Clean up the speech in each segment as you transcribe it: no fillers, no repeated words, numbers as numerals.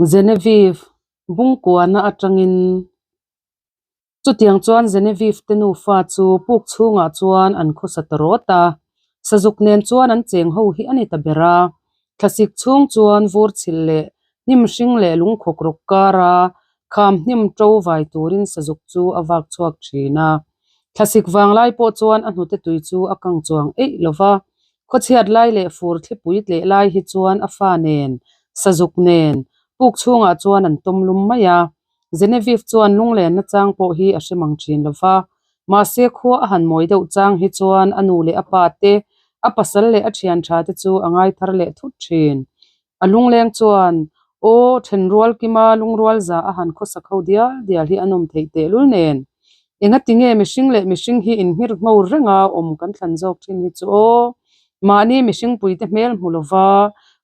Genevieve Bungkuana atangin Chutiang chuan Genevieve te nufa chu puk chhungah chuan an khawsa ta rawt a, sazuk nen chuan an cheng ho hi a ni ta ber a. Thlasik chhung chuan vur chhilh leh hnim hring leh lungkhawk rawk kara kham hnim to vai turin sazuk chu a vak chhuak thin a. Thlasik vanglai pawh chuan a hnute tui chu a kang chuang eih lo va, khawchhiat lai leh fur thlipui tleh lai hi chuan a fa nen, sazuk nen, puk chhungah chuan an tawm lum mai a. Genevieve chuan lunglenna chang pawh hi a hre mang thin lo va, mahse khua a han mawi deuh chang hi chuan a nu leh a pa te, a pasal leh a thian tha te chu a ngai thar leh thut thin. A lungleng chuan, Aw, thenrual kima lungrual za a han khawsak ho dial dial hi a nawm theih tehlul nen. Engati nge mihring leh mihring hi inhmir ngho renga awm kan thlan zawk thin hi chu aw. Mahni mihringpuite hmel hmu lova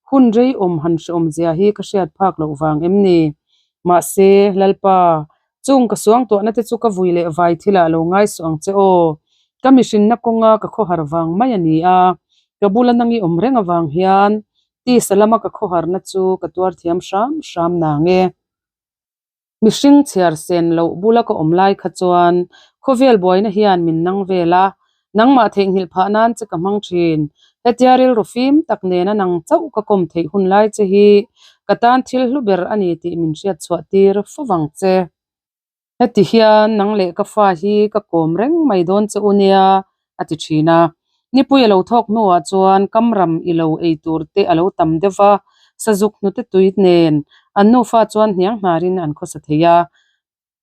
hun rei awm han hreawm zia hi ka hriat phak loh vang em ni? Mahse, Lalpa, chung ka suangtuahna te chu ka vui leh vai thilah lo ngai suh ang che aw. Ka mihrinna kawnga ka khawhar vang mai a ni a, ka bula nangi awm reng avang hian tisa lama ka khawharna chu ka tuar thiam hram hram nang e. Mihring chhiar sen loh bula ka awm lai kha chuan khawvel buaina hian min nang vel a, nangmah theihnghilh phah nan che ka hmang thin. Hetia rilru fim tak nena nang chauh ka kawm theih hun lai che hi ka tan thil hlu ber a ni tih min hriat chhuah tir fo vang che. Heti hian nang leh ka fa hi ka kawm reng mai dawn che u nia, a ti thin a. Nipui a lo thawk hnuah chuan kamram i lo ei tur te a lo tam deuh va, sazuk hnute tui nen an nufa chuan hniang hnarin an khawsa thei a.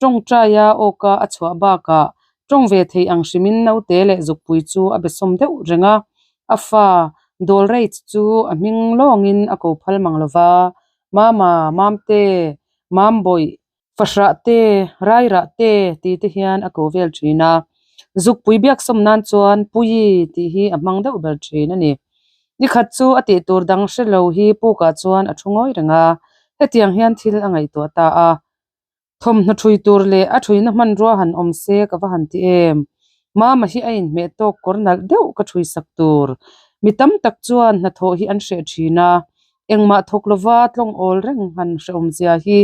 Tawngtaia awka a chhuah bakah tawng ve thei ang hrimin naute leh zukpui chu a be sawm deuh reng a, a fa Dawlreich chu a hming lawngin a ko phal mang lo va, Mama, Mamte, Mambawih, Fahrah te, Rairah te tih te hian a ko vel thin a, zukpui biaksawm nan chuan Puii tih hi a hmang deuh ber thin a ni. Nikhat chu a tih tur dang hre lo hi pukah chuan a thu ngawi reng a, hetiang hian thil a ngaihtuah ta a. Thawmhnaw thui tur leh a thuina hmanrua han awm se ka va han ti em. Mama hi a inhmeh tawk kawr nalh deuh ka thui sak tur. Mi tam tak chuan hnathawh hi an hreh thin a, Engmah thawk lova tlawng awl reng han hrehawmzia hi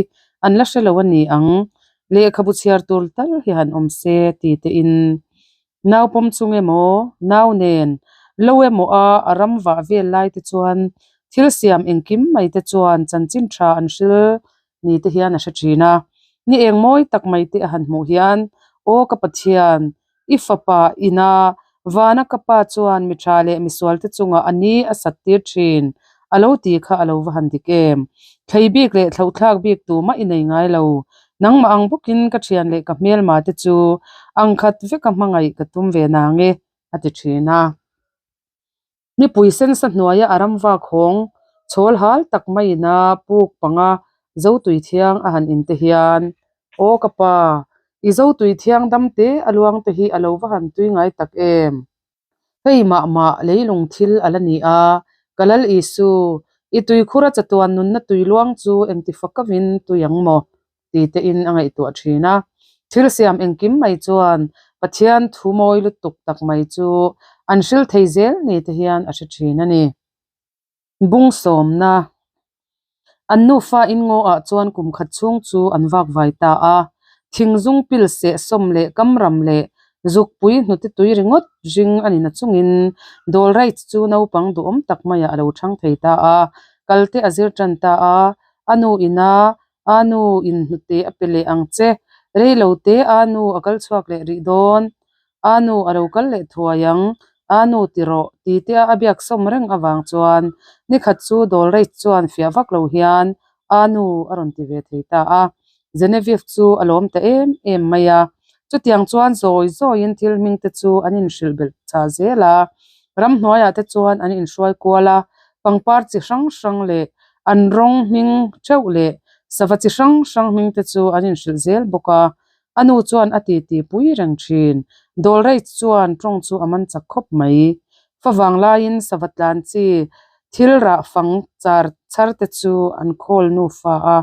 an la hre lo a ni ang. Lehkhabu chhiar tur tal hi han awm se ti tein nau pawm chung emaw, nau nen lo emaw a a ram vah vel lai te chuan thil siam engkim mai te chuan chanchin tha an hril ni te hian a hre thin a. Ni eng mawi tak mai te a han hmuh hian, Aw ka Pathian, I fapa ina vana ka pa chuan mi tha leh misual te chungah a ni a sat tir thin a lo ti kha a lo va han dik em. Thlei bik leh thlauhthlak bik tumah i nei ngai lo. Nangmah ang bawkin ka thian leh ka hmelma te chu angkhat veka hmangaih ka tum ve nang e, a ti thin a. Nipui sensa hnuaia a ram vak hawng chhawl hal tak maiin a puk panga Zotui thiang a han in te hian, Aw ka pa, i Zotui thiang dam te a luang te hi a lo va han tui ngai tak em? Hei mah mah leilung thil a la ni a, ka Lal Isu, i tuikhura chatuan nunna tui luang chu engti fakavin tui ang maw? ti tein a ngaihtuah thin a. Thil siam engkim mai chuan Pathian thu mawi lutuk tak mai chu an hril thei zel ni te hian a hre thin a ni. Bung sawmna An nufa in ngaw ah chuan kum khat chhung chu an vak vai ta a. Thing zung pil seh sawm leh kamram leh zukpui hnute tui ringawt ring a ni na chungin Dawlraih chu naupang duhawm tak maiah a lo chhang thei ta a. Kalte a zir tan ta a, a nu ina A nu in hnute a pe leh ang che. Rei lo te a nu a kal chhuak leh rih dawn. A nu a lo kal leh thuai ang. A nu ti rawh ti te a biak sawm reng avang chuan nikhat chu Dawlreich chuan fiah vak lo hian a nu a rawn ti ve thei ta a. Genevieve chu a lawm ta em em mai a. Chutiang chuan zawi zawiin thil hming te chu an inhrilh belh chah zel a. Ramhnuaiah te chuan an inhruai kual a, pangpar chi hrang hrang leh an rawng hming theuh leh sava chi hrang hrang hming te chu an inhrilh zel bawk a. A nu chuan a titi pui reng thin. Dawlreich chuan tawng chu a man chak khawp mai. Favang laiin sava tlan chi thil rah fang char char te chu an khawl nufa a.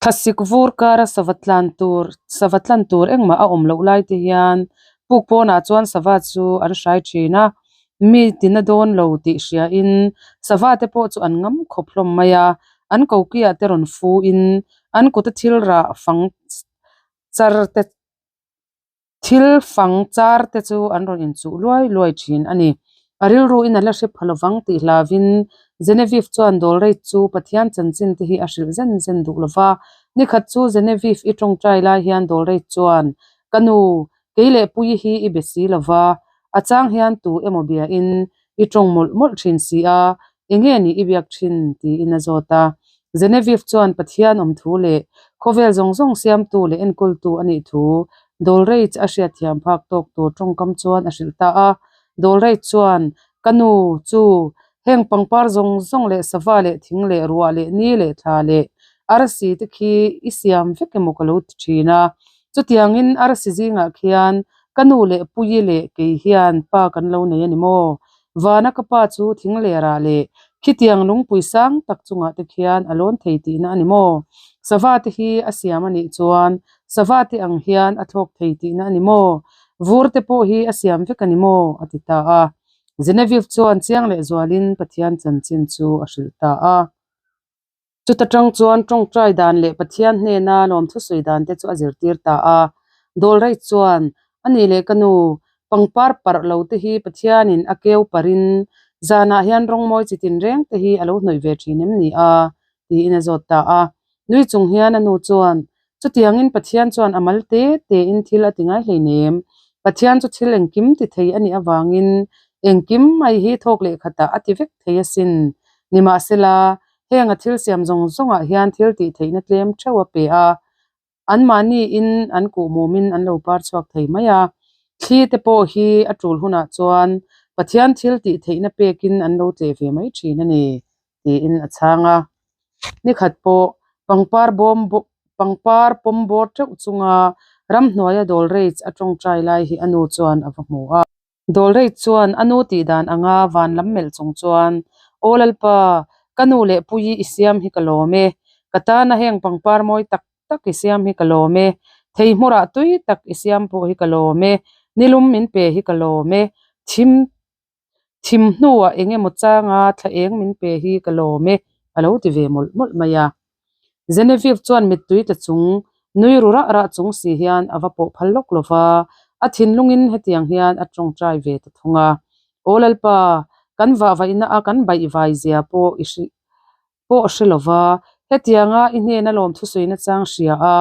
Thlasik vur kara sava tlan tur sava tlan tur engmah a awm loh lai te hian puk pawnah chuan sava chu an hrai thin a mi tina dawn lo tih hriain sava te pawh chu an ngam khawp hlawm mai a. An kokiah te rawn fu in an kuta thil rah fang char te thil fang char te chu an rawn inchuh luai luai thin a ni. A rilru in a la hre pha lovang tih hlavin Genevieve chuan Dolrate chu Pathian chanchin te hi a hrilh zen zen duh lova. Nikhat chu Genevieve i tawngtai lai hian Dolrate chuan, Ka nu, kei leh Puii hi i be si lova, a chang hian tu emaw bia in i tawng mawlh mawlh thin si a, enge ni i biak thin? tiin a zawt a. Genevieve chuan Pathian awm thu leh khawvel zawng zawng siamtu leh enkawltu a nih thu Dolrate a hriatthiam phak tawk tur tawngkam chuan a hrilh ta a. Dolrate chuan, Ka nu, chu, heng pangpar zawng zawng leh sava leh thing leh ruah leh ni leh thla leh arsi te khi i siam vek emaw ka lo ti thin a. Chutiangin arsi zingah khian ka nu leh Puii leh kei hian pa kan lo nei a ni maw? Vana ka pa chu thing lerah leh khitiang lungpui sang tak chungah te khian a lawn thei tihna a ni maw? Sava te hi a siam a nih chuan sava te ang hian a thlawk thei tihna a ni maw? Vur te pawh hi a siam vek a ni maw? a ti ta a. Genevieve chuan chiang leh zualin Pathian chanchin chu a hrilh ta a. Chuta tang chuan tawngtai dan leh Pathian hnena lawmthu sawi dan te chu a zirtir ta a. Dawlrei chuan, A nih leh ka nu, pangpar parh lo te hi Pathianin a keu parin zanah hian rawngmawi chi tinreng te hi a lo hnawih ve thin em ni a? tiin a zawt ta a. Nui chung hian a nu chuan, Chutiangin Pathian chuan a mal te tein thil a ti ngai hleinem. Pathian chu thil engkim ti thei a nih avangin engkim mai hi thawk leh khatah a ti vek thei asin. Nimahsela, heng a thil siam zawng zawngah hian thil tih theihna tlem theuh a pe a, anmahniin an kuhmumin an lo par chhuak thei mai a. Thli te pawh hi a tul hunah chuan Pathian thil tih theihna pekin an lo tleh ve mai thin a ni, tiin a chhang a. Nikhat pawh pangpar bawm pangpar pawm bawr teuh chunga ramhnuaia Dawlreich a tawngtai lai hi a nu chuan a va hmu a. Dawlreich chuan a nu tih dan anga van lam melh chung chuan, Aw Lalpa, ka nu leh Puii i siam hi ka lawm e. Ka tana heng pangpar mawi tak tak i siam hi ka lawm e. Thei hmurah tui tak i siam pawh hi ka lawm e. Nilum min pe hi ka lawm e. Thim Thim hnuah eng emaw changa thla eng min pe hi ka lawm e, a lo ti ve mawlh mawlh mai a. Genevieve chuan mittui tla chung, nui ru rah rah chung si hian a va pawh phal lawk lo va, a thinlungin hetiang hian a tawngtai ve ta thung a. Aw Lalpa, kan vahvaihna a kan baihvai zia pawh i hri pawh hre lo va, hetianga i hnena lawmthu sawina chang hria a,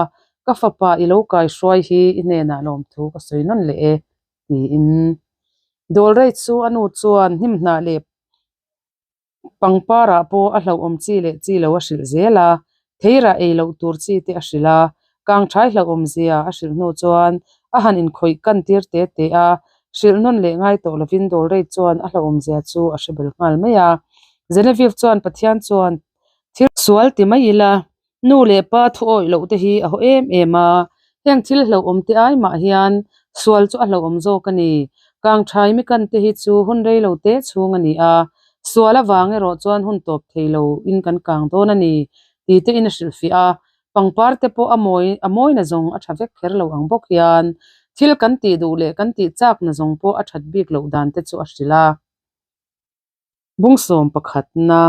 ka fapa i lo kaihruai hi i hnenah lawmthu ka sawi nawn leh e, tiin Dawlrei chu a nu chuan hnimhnah leh pangparah pawh a hlauhawm chi leh chi lo a hrilh zel a, theirah ei loh tur chi te a hrilh a, kangthai hlauhawm zia a hrilh hnu chuan a han inkhawih kan tir te te a, hrilh nawn leh ngai tawh lovin Dawlrei chuan a hlauhawm zia chu a hre bel nghal mai a. Genevieve chuan Pathian chuan thil sual ti mai ila Nu leh pa thu awih loh te hi a haw em em a, heng thil hlauhawm te ai mah hian sual chu a hlauhawm zawk a ni. Kangthai mikan te hi chu hun rei lo te chhung a ni a, sual avang erawh chuan hun tawp thei lo in kan kang dawn a ni ti te in a hrilhfiah a, pangpar te pawh a mawi a mawina zawng a tha vek kher lo ang bawk hian thil kan tih duh leh kan tih chakna zawng pawh a that bik loh dan te chu a hrilh a. Bungsawm pakhatna.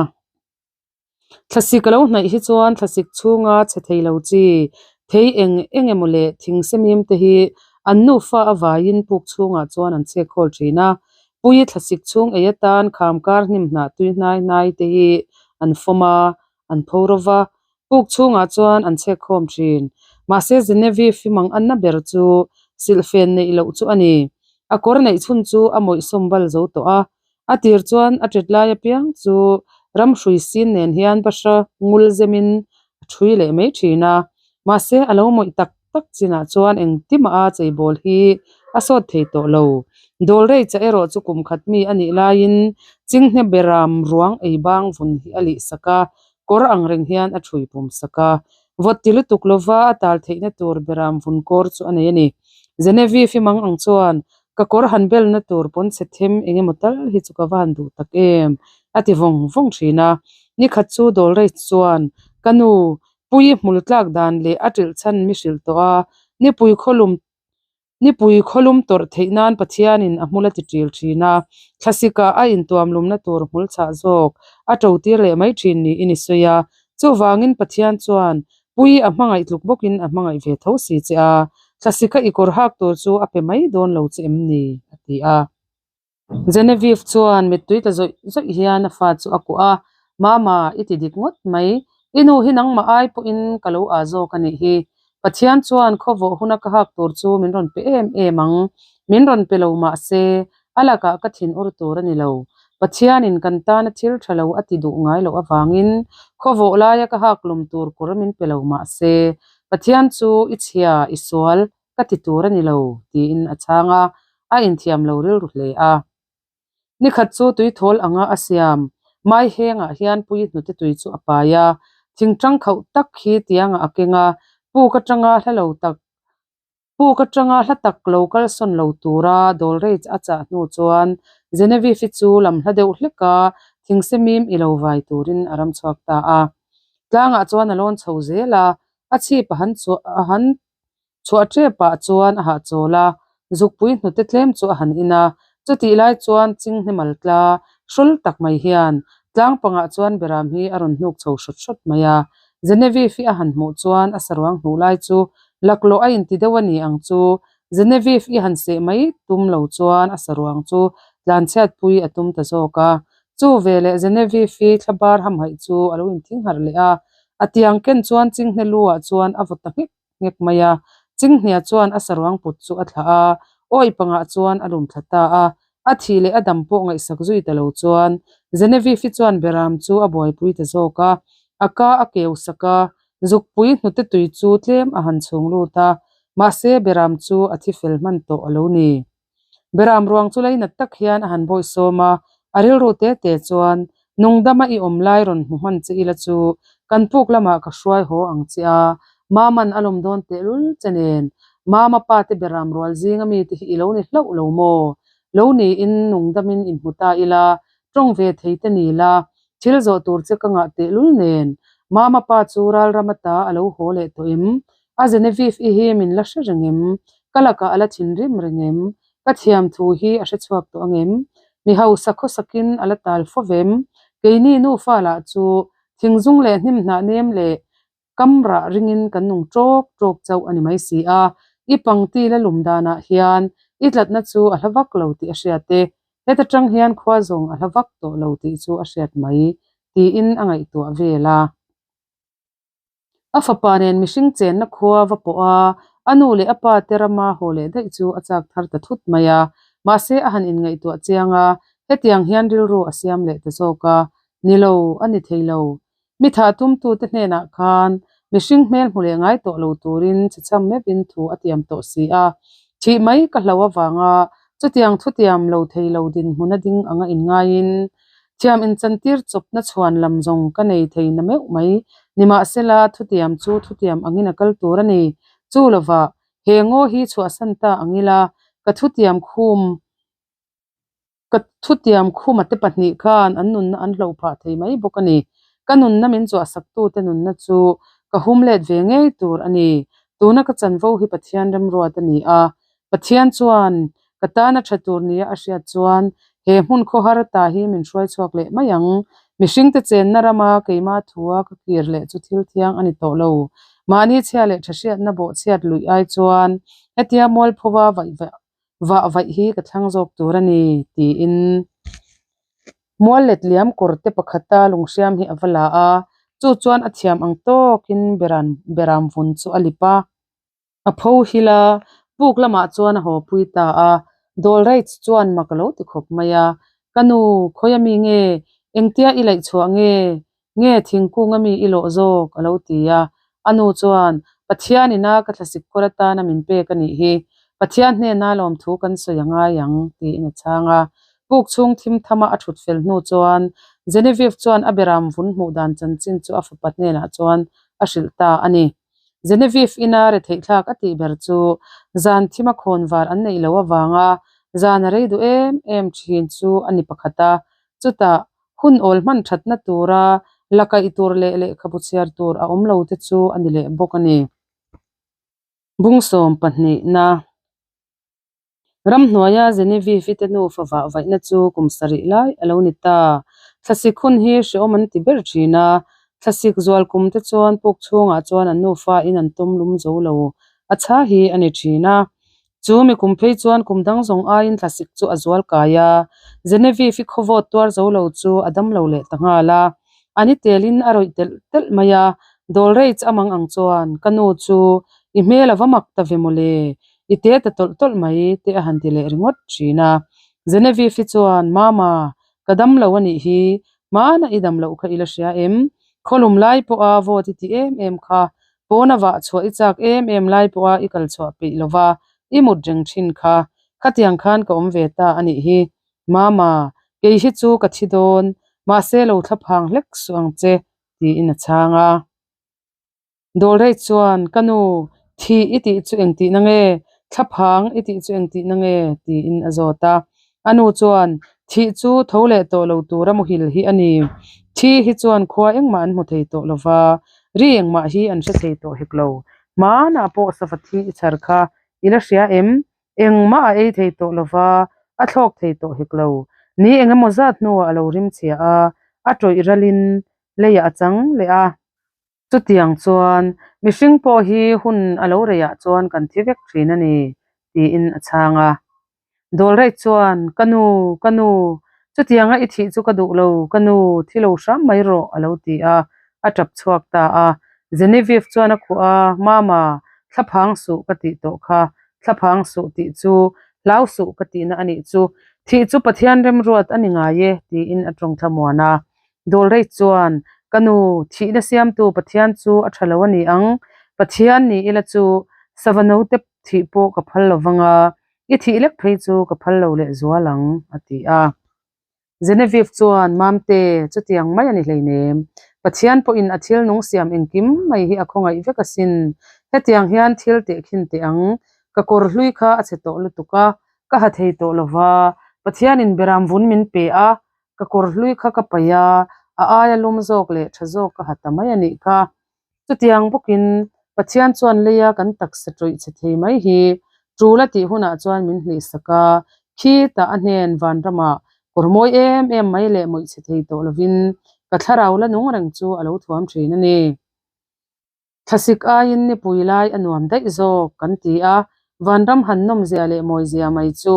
Thlasik a lo hnaih hi chuan thlasik chhunga chhe thei lo chi, thei eng eng emaw leh thing semim te hi an nufa avaiin puk chhungah chuan an chhek khawl thin a. Pui thlasik chhung ei atan kham kar hnim hnah tui hnai hnai te hi an fawm a, an pho ro va, puk chhungah chuan an chhek khawm thin. Mahse Genevieve hi mang anna ber chu silhfen neih loh chu a ni. A kawr neih chhun chu a mawihsawm bal zo tawh a, A tir chuan a ṭet lai apiang chu ramhrui sin nen hian bahra ngul zemin a ṭhui leh mai ṭhin a, mahse a lo mawih tak tak chinah chuan engtimah a cheibawl hi a sawt thei tawh lo. Dawlrei cha erawh chu kum khat mi a nih laiin chinghne beram ruang ei bang vun hi a lih sak a, kawr ang reng hian a ṭhui pum sak a. Vawt ti lutuk lova a tal theihna tur beram vun kawr chu a nei a ni. Genevieve i mang ang chuan Ka kawr han belna tur pawn chhe them eng emaw tal hi chu ka va han duh tak em? a ti vawng vawng thin a. Nikhat chu Dawlrei chuan, Ka nu, Puii hmul tlak dan leh a ṭilh chhan mi hrilh tawh a, nipui khawlum nipui khawlum tawrh theih nan Pathianin a hmul a ti ṭil thin a, thlasikah a intuamlumna tur hmul chhah zawk a ṭo tir leh mai thin niin i sawi a. Chuvangin Pathian chuan Puii a hmangaih tluk bawkin a hmangaih ve tho si che a, thlasika i kawr hak tur chu a pe mai dawn lo che em ni? a ti a. Genevieve chuan mittui ta zawih zawih hian a fa chu a kuah a, Mama, i ti dik ngawt mai. I nu hi nangmah ai pawhin ka lo ah zawk a nih hi. Pathian chuan khawvawh huna ka hak tur chu min rawn pe em em ang. Min rawn pe lo mah se, a lakah ka thin ur tur a ni lo. Pathianin kan tana thil tha lo a ti duh ngai loh avangin khawvawh laia ka hak lum tur kawr min pe lo mah se, Pathian chu i chhia, i sual, ka ti tur a ni lo, tiin a chhang a, a inthiam lo rilru hle a. Nikhat chu tuithawl anga a siam, mai hengah hian pui hnute tui chu a pai a, thingtang khauh tak hi tiangah a keng a, puk atanga hla lo tak, puk atanga hla tak lo kalsawn lo tura dawl rei a chah hnu chuan Genevieve-i chu lam hla deuh hlek a, thingsemim i lo vai turin a ram chhuak ta a. Tlangah chuan a lawn chho zel a, a chhip a han chhuah a han Chhuah tepah chuan a hahchawl a, zukpui hnute tlem chu a han in a. Chutih lai chuan Chinghnemal tla hrawl tak mai hian tlang pangah chuan Beram hi a rawn hnuk chho hrawt hrawt mai a. Genevieve-i a han hmuh chuan a saruang hnuh lai chu laklawh a inti deuh a ni ang chu. Genevieve-i han seh mai tum lo chuan a saruang chu tlanchhiatpui a tum ta zawk a. Chu veleh Genevieve-i thlabar hamhaih chu a lo inthing harh leh a. A tiang ken chuan Chinghne lu-ah chuan a vaw ta nghek nghek mai a. Chinghnia chuan a saruang put chu a thlah a, awi pangah chuan a lum thla ta a. A thih leh a dam pawh ngaihsak zui ta lo chuan Genevieve-i chuan Beram chu a buaipui ta zawk a. A ka a keu sak a, zukpui hnute tui chu tlem a han chhung lut a, mahse Beram chu a thi fel hman tawh a lo ni. Beram ruang chu leinat tak hian a han bawih sawm a, a rilru te te chuan, Nungdama i awm lai rawn hmu hman che ila chu kan puk lamah ka hruai haw ang che a, Maman a lawm dawn tehlul che nen, Mama pa te Beram rual zinga mite hi i lo ni hlauh lo maw? Lo niin nungdamin inhmu ta ila, tawng ve thei te ni la, thil zawh tur che ka ngah tehlul nen, Mama pa chu ralram ata a lo haw leh tawh em? A Genevieve i hi min la hre reng em? Ka lakah a la thinrim reng em? Ka thiam thu hi a hre chhuak tawh ang em? Mi hausa khawsakin a la tal fo vem? Keini nufa lah chu thingzung leh hnim hnah nem leh kam rah ringin kan nung ṭawk ṭawk chauh a ni mai si a. I pangti la lum danah hian i tlatna chu a hla vak lo tih a hriat e. Heta ṭang hian khua zawng a hla vak tawh lo tih chu a hriat mai, tiin a ngaihtuah vel a. A fapa nen mihring chenna khua va pawh a, a nu leh a pa te rama haw leh daih chu a chak thar ta thut mai a. Mahse a han inngaihtuah chiang a, hetiang hian rilru a siam leh ta zawk a, Ni lo, a ni thei lo. Mi thah tumtute hnenah khan mihring hmel hmu leh ngai tawh lo turin chhechham meuhin thu a tiam tawh si a. Thih mai ka hlo avanga chutiang thutiam lo thei lo dinhmun a ding anga inngaiin Thiam inchantir chawpna chhuan lam zawng ka nei thei na meuh mai. Nimahsela, thutiam chu thutiam angin a kal tur a ni. Chu lovah, he ngaw hi chhuahsan ta ang ila, ka thutiam khum ka thutiam khuma te pahnih khan an nunna an hloh phah thei mai bawk a ni. Ka nunna min chuahsaktute nunna chu ka hum let ve ngei tur a ni. Tuna ka chanvo hi Pathian remruat a ni a, Pathian chuan ka tana tha tur nia a hriat chuan he hmun khawhar ta hi min hruai chhuak leh mai ang. Mihringte chenna rama keima thua ka kir leh chu thil thiang a ni tawh lo. Mahni chhia leh tha hriatna bawh chhiat luih ai chuan hetia mualphova vaih vah vaih hi ka thlang zawk tur a ni, tiin mual let liam kawr te pakhata lunghriam hi a va la a, chu chuan a thiam ang tawkin beran beram vun chu a lip a. A pho hil a, puk lamah chuan a haw pui ta a. Dawlraits chuan mak a lo ti khawp mai a, Ka nu, khawi a mi nge? Engtia i laih chhuah nge? Nge thingkung a mi i lawh zawk? a lo ti a. A nu chuan, Pathian ina ka thlasik kawr atana min pek a nih hi. Pathian hnena lawmthu kan sawi a ngai ang, tiin a chhang a. Puk chhung thim thama a thut fel hnu chuan Genevieve chuan a beram vun hmuh dan chanchin chu a fapa hnenah chuan a hrilh ta a ni. Genevieve ina retheih thlak a tih ber chu zan thima khawn var an neih loh avanga zan a rei duh em em thin chu a ni pakhat a, chutah hun awl hman thatna tura la kaih tur leh lehkhabu chhiar tur a awm lo te chu a ni leh bawk a ni. Bungsawm pahnihna. Ramhnuaia Genevieve-i te nufa vah vaihna chu kum sarih lai a lo ni ta. Thlasik hun hi hrehawm an ti ber thin a. Thlasik zual kum te chuan puk chhungah chuan an nufa in an tawm lum zo lo a chha hi a ni thin a. Chu mi kum phei chuan kum dang zawng aiin thlasik chu a zual kai a, Genevieve-i khawvawt tuar zo lo chu a dam lo leh ta nghal a. A ni telin a rawih telh telh mai a, Dawlreich a mang ang chuan, Ka nu chu i hmel a va mak ta ve mawle, i te ta tawlh tawlh mai te a han ti leh ringawt thin a. Genevieve-i chuan, Mama, ka dam lo a nih hi, hmana i dam loh kha i la hria em? Khawlum lai pawha vawt i ti em em kha, pawna vah chhuah i chak em em lai pawha i kal chhuah peih lova i mut reng thin kha, khatiang khan ka awm ve ta a nih hi. Mama, kei hi chu ka thi dawn, mahse lo thla phang hlek suh ang che, tiin a chhang a. Dawlrei chuan, Ka nu, thih i tih chu engtihna nge? Thla phang i tih chu engtihna nge? tiin a zawt a. A nu chuan, Thih chu tho leh tawh lo tura muhil hi a ni. Thi hi chuan khua engmah an hmu thei tawh lo va, ri engmah hi an hre thei tawh hek lo. Hmanah pawh sava thi i chhar kha i la hria em? Engmah a ei thei tawh lo va, a thlawk thei tawh hek lo. Ni eng emaw zat hnuah a lo rim chhia a, a tawih ralin leiah a chang leh a. Chutiang chuan, mihring pawh hi hun a lo reiah chuan kan thi vek thin a ni, tiin a chhang a. Dawlrei chuan, Ka nu, ka nu, chutianga i thih chu ka duh lo, ka nu, thi lo hram mai rawh, a lo ti a, a tap chhuak ta a. Genevieve chuan a khuh a, Mama, thlaphang suh ka tih tawh kha, thlaphang suh tih chu hlau suh ka tihna a nih chu, thih chu Pathian remruat a ni ngai e, tiin a tawng thlamuan a. Dawlrei chuan, Ka nu, thihna siamtu Pathian chu a tha lo a ni ang, Pathian ni ila chu sava note thih pawh ka phal lo vang a, i thih lek phei chu ka phal lo leh zual ang, a ti a. Genevieve chuan, Mamte, chutiang mai a ni hleinem. Pathian pawhin a thil nung siam engkim mai hi a khawngaih vek asin. Hetiang hian thil tehkhin teh ang, ka kawr hlui kha a chhe tawh lutuk a, ka ha thei tawh lo va, Pathianin beram vun min pe a, ka kawr hlui kha ka paih a, a aia lum zawk leh tha zawk ka ha ta mai a nih kha. Chutiang bawkin Pathian chuan leia kan taksa tawih chhe thei mai hi tul a tih hunah chuan min hlih sak a, khitah a hnen vanramah kawr mawi em em mai leh mawih chhe thei tawh lovin ka thlarau la nung reng chu a lo thuam thin a ni. Thlasik aiin nipui lai a nuam daih zawk kan ti a, vanram han nawmzia leh mawizia mai chu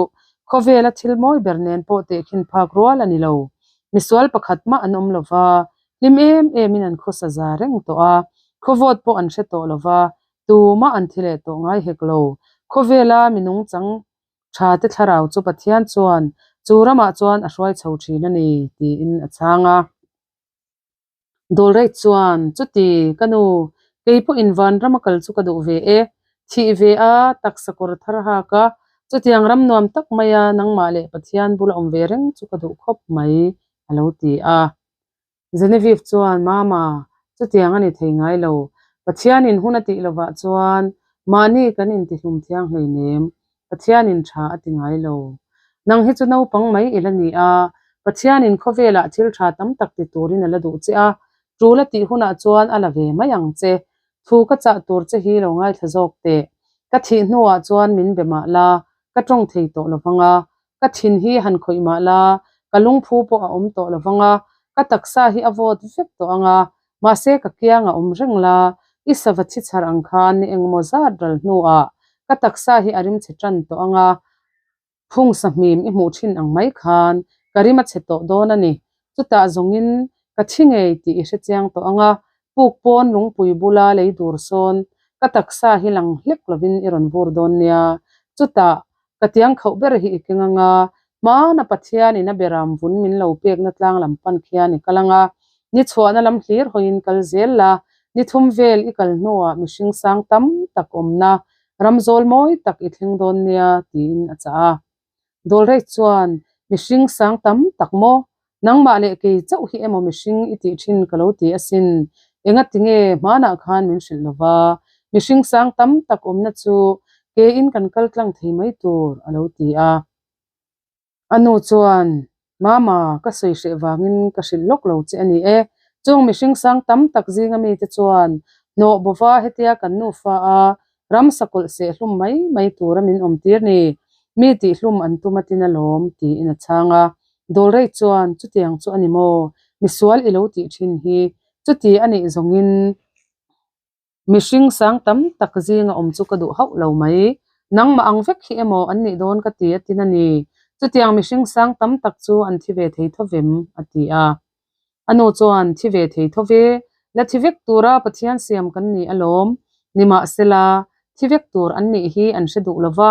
khawvela thil mawi ber nen pawh tehkhin phak rual a ni lo. Misual pakhat mah an awm lo va, hlim em emin an khawsa za reng tawh a, khawvawt pawh an hre tawh lo va, tumah an thi leh tawh ngai hek lo. Khawvela mi nungchang tha te thlarau chu Pathian chuan chu ramah chuan a hruai chho thin a ni, tiin a chhang a. Dawlrei chuan, Chuti, ka nu, kei pawhin vanram a kal chu ka duh ve e. Thih ve a, taksa kawr thar hak a, chutiang ram nuam tak maia nangmah leh Pathian bula awm ve reng chu ka duh khawp mai, a lo ti a. Genevieve chuan, Mama, chutiang a ni thei ngai lo. Pathianin hun a tih lovah chuan mahni kan intihlum thiang hleinem. Pathianin tha a ti ngai lo. Nang hi chu naupang mai i la ni a, Pathianin khawvelah thil tha tam tak ti turin a la duh che a, tul a tih hunah chuan a la ve mai ang che. Thu ka chah tur che hi lo ngaithla zawk teh. Ka thih hnuah chuan min be mah la, ka tawng thei tawh lo vang a, ka thin hi han khawih mah la, ka lungphu pawh a awm tawh lo vang a, ka taksa hi a vawt vek tawh ang a, Mahse ka kiang a awm reng la, i sava thi chhar ang khan ni engmaw zat ral hnuah ka taksa hi a rim chhe tan tawh ang a, phung sahmim i hmuh thin ang mai khan ka rim a chhe tawh dawn a ni. Chutah zawngin ka thi ngei tih i hre chiang tawh ang a, puk pawn lungpui bula lei dur sawn ka taksa hi lang hlek lovin i rawn vur dawn nia. Chutah Ka tiang khauh ber hi i keng anga, hmana Pathianin a beram vun min lo pekna tlang lam pan khian i kal anga, ni chhuahna lam hlir hawiin kal zel la, ni thum vel i kal hnuah mihring sang tam tak awmna ram zawl mawi tak i thleng dawn nia, tiin a chah a. Dawlrei chuan, Mihring sang tam tak maw? Nangmah leh kei chauh hi emaw mihring i tih thin ka lo ti asin, engati nge hmanah khan min hrilh lo va, mihring sang tam tak awmna chu kein kan kal tlang thei mai tur a lo ti a. A nu chuan, Mama, ka sawi hreh vangin ka hrilh lawk lo che a ni e, chung mihring sang tam tak zinga mite chuan hnawh bova hetia kan nufa a Ramsa kawlh seh hlum mai mai tura min awm tir ni, mi tih hlum an tum a tin alawm, tiin a chhang a. Dawlrei chuan, Chutiang chu a ni maw? Misual i lo tih thin hi. Chuti a nih zawngin mihring sang tam tak zinga awm chu ka duh hauh lo mai. Nangmah ang vek hi emaw an nih dawn ka ti a tin a ni. Chutiang mihring sang tam tak chu an thi ve thei tho vem? a ti a. A nu chuan, Thi ve thei tho ve, la thi vek tura Pathian siam kan ni alawm. Nimahsela, thi vek tur an nih hi an hre duh lo va,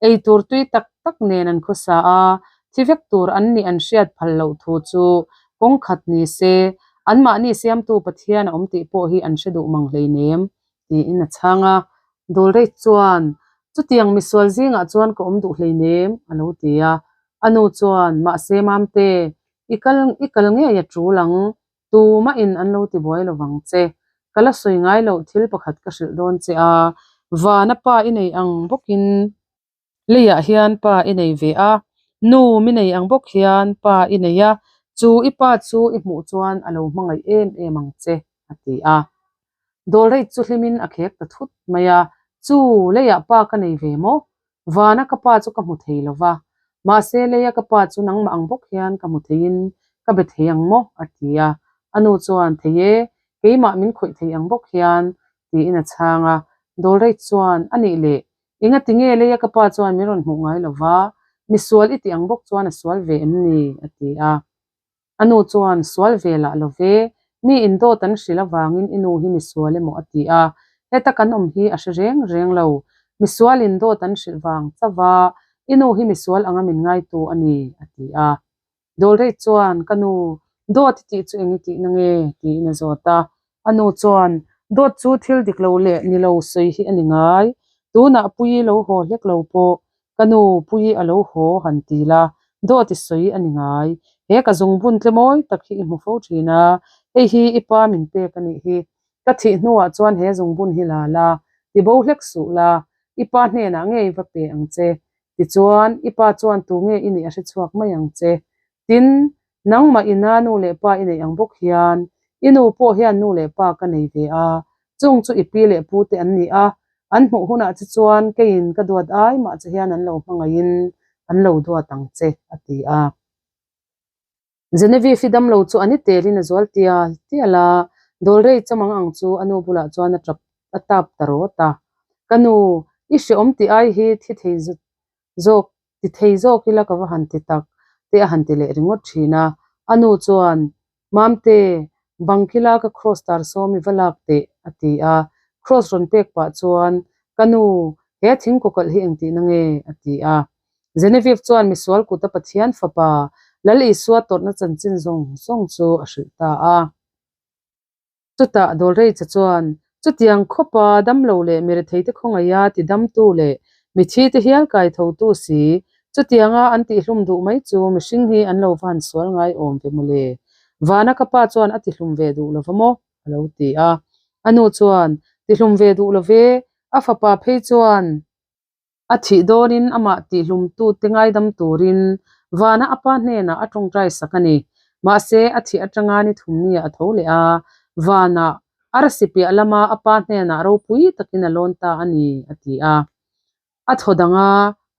ei tur tui tak tak nen an khawsa a, thi vek tur an nih an hriat phal loh thu chu kawng khat ni se, anmahni siamtu Pathian a awm tih pawh hi an hre duh mang hleinem, tiin a chhang a. Dawlrei chuan, Chutiang misual zingah chuan ka awm duh hleinem, a lo ti a. A nu chuan, Mahse Mamte, I kal i kal ngei a tul ang, tumahin an lo ti buai lo vang che. Ka la sawi ngai loh thil pakhat ka hrilh dawn che a, vana pa i nei ang bawkin leiah hian pa i nei ve a, nu mi nei ang bawk hian pa i nei a, chu i pa chu i hmuh chuan a lo hmangaih em em ang che, a ti a. Dawlrei chu hlimin a khek ta thut mai a, Chu, leiah pa ka nei ve maw? Vana ka pa chu ka hmu thei lo va, mahse leia ka pa chu nangmah ang bawk hian ka hmu theiin ka be thei ang maw? a ti a. A nu chuan, Thei e, keimah min khawih thei ang bawk hian, tiin a chhang a. Dawlrei chuan, A nih leh, engati nge leia ka pa chuan min rawn hmuh ngai lo va, misual i tih ang bawk chuan a sual ve em ni? a ti a. A nu chuan, Sual ve lah lo ve, mi in dawt an hrilh avangin i nu hi misual emaw a ti a, heta kan awm hi a hre reng reng lo. Misual in dawt an hrilh vang chauh a, i nu hi misual anga min ngaitu a ni, a ti a. Dawlrei chuan, Ka nu, dawt i tih chu eng i tihna nge? tiin a zawt a. A nu chuan, Dawt chu thil dik lo leh ni lo sawi hi a ni ngai. Tunah Puii lo haw hlek lo pawh Ka nu Puii a lo haw han ti la, dawt i sawi a ni ngai. He ka zungbun tle mawi tak hi i hmu fo thin a, hei hi i pa min pek a nih hi. Ka thih hnuah chuan he zungbun hi la la, ti bo hlek suh la, i pa hnenah ngei va pe ang che. Tichuan, i pa chuan tu nge i nih a hre chhuak mai ang che. Tin, nangmah ina nu leh pa i neih ang bawk hian, i nu pawh hian nu leh pa ka nei ve a, chung chu i pi leh pu te an ni a, an hmuh hunah che chuan keiin ka duat ai mah che hian an lo hmangaihin an lo duat ang che, a ti a. Genevieve-i damlo chu a ni telin a zual tial tial a, Dawlrei chamang ang chu a nu bulah chuan a tap a tap ta rawt a. Ka nu, i hreawm tih ai hi thi thei zawk Ti thei zawk ila ka va han ti tak te a han ti leh ringawt thin a. A nu chuan, Mamte, bang kila ka cross tar sawm i va lak teh, a ti a. Cross rawn pek pah chuan, Ka nu, he thing kawkalh hi engtihna nge? a ti a. Genevieve chuan misual kuta Pathian fapa Lal Isua tawrhna chanchin zawng zawng chu a hrilh ta a. Chutah Dawlreicha chuan, Chutiang khawpa damlo leh miretheite khawngaia ti damtu leh mithite hial kai thotu si, chutianga an tihlum duh mai chu mihring hi an lo va han sual ngai awm ve mawle. Vana ka pa chuan a tihlum ve duh lo va maw? a lo ti a. A nu chuan, Tihlum ve duh lo ve, a fapa phei chuan A thih dawnin amah tihlumtute ngaidam turin vana a pa hnenah a tawngtai sak a ni. Mahse, a thih atanga ni thumnia a tho leh a, vanah arsi piah lama a pa hnenah ropui takin a lawn ta a ni, a ti a. A thaw dang a,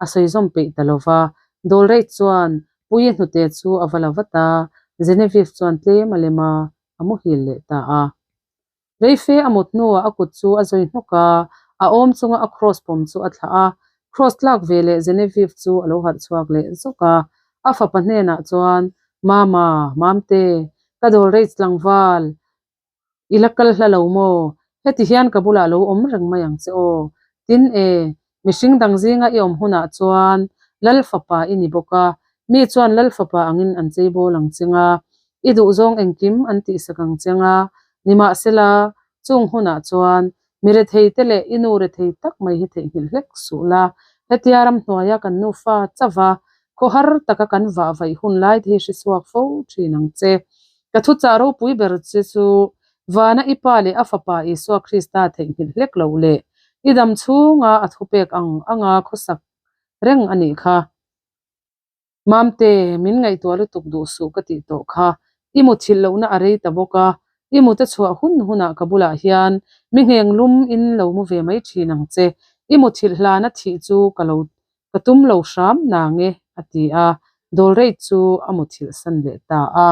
a sawi zawm peih ta lo va. Dawlrei chuan Puii hnute chu a va la vat a, Genevieve chuan tlem a lem a, a muhil leh ta a. Reife a mut hnuah a kut chu a zawi hnawk a, a awm chunga a cross pawm chu a thlah a. Cross tlak ve leh Genevieve chu a lo harh chhuak leh zawk a. A fapa hnenah chuan, Mama, Mamte, ka dawl rei tlangval, i la kal hla lo maw? Heti hian ka bulah lo awm reng mai ang che aw. Tin e, mihring dang zinga i awm hunah chuan Lal fapa i ni bawk a, mi chuan Lal fapa angin an cheibawl ang cheng a, I duhzawng engkim an tihsak ang che anga, nimahsela, chung hunah chuan mi rethei te leh i nu rethei tak mai hi theihnghilh hlek suh la. Hetia ramhnuaia kan nufa chauha khawhar taka kan vah vaih hun lai te hi hre chhuak fo thin ang che. Ka thuchah ropui ber che chu vana i pa leh a fapa Isua Krista theihnghilh hlek loh leh i dam chhunga a thupek ang anga khawsak reng a nih kha. Mamte, min ngaihtuah lutuk duh suh ka tih tawh kha. I muthilh lohna a rei ta bawk a, i mut a chhuah hun hunah ka bulah hian mi ngheng lum in lo mu ve mai thin ang che. I muthilh hlana thih chu ka lo ka tum lo hram nang e, a ti a, Dawlrei chu a muthilh san leh ta a.